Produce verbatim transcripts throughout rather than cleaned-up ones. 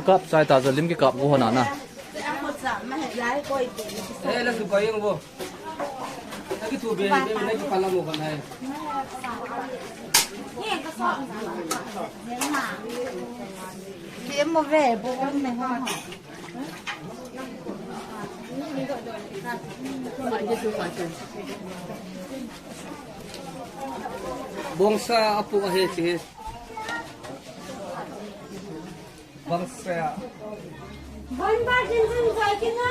Kap chai ta, jalim kikap go hona na. Eh, la su ko yung bo. Taki tu be, be, na ki pala mo kan hai. Ki mo ve, bo ne ho. Bongsa apu ahe chi he. Bongsa. Bon ba jin jin jai kina.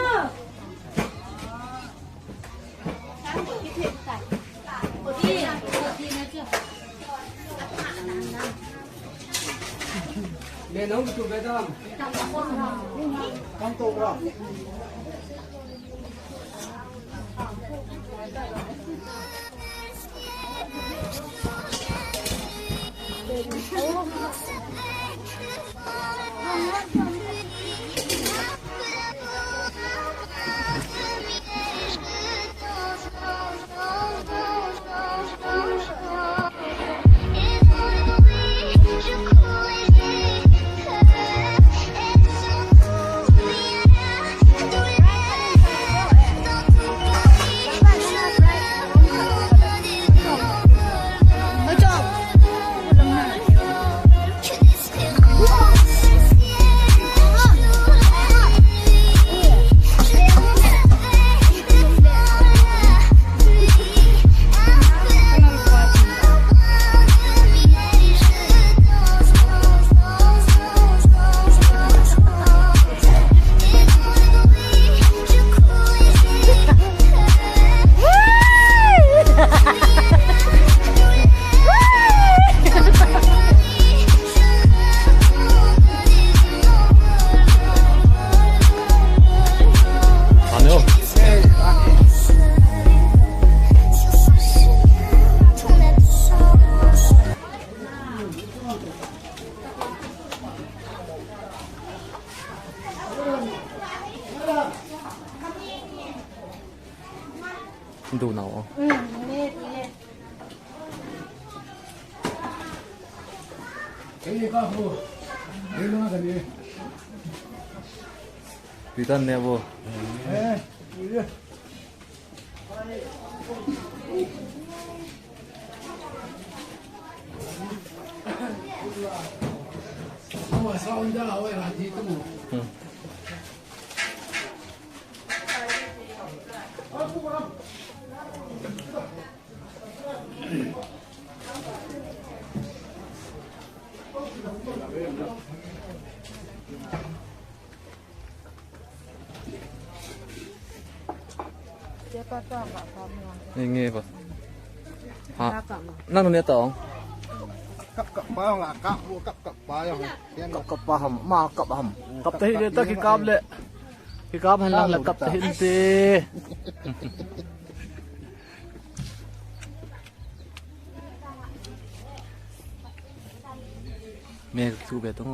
Dou nau. Pitan ne bo. Hmm. Nge ba. Ha. Nang ne ta ong. Kap kap pa ong, kap kap pa ong. Kap kap pa ham, ma kap ham. Kap te hi le ta ki kap le. Ki kap han lang le kap te hin te. Me tu be tu.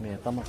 Me tama.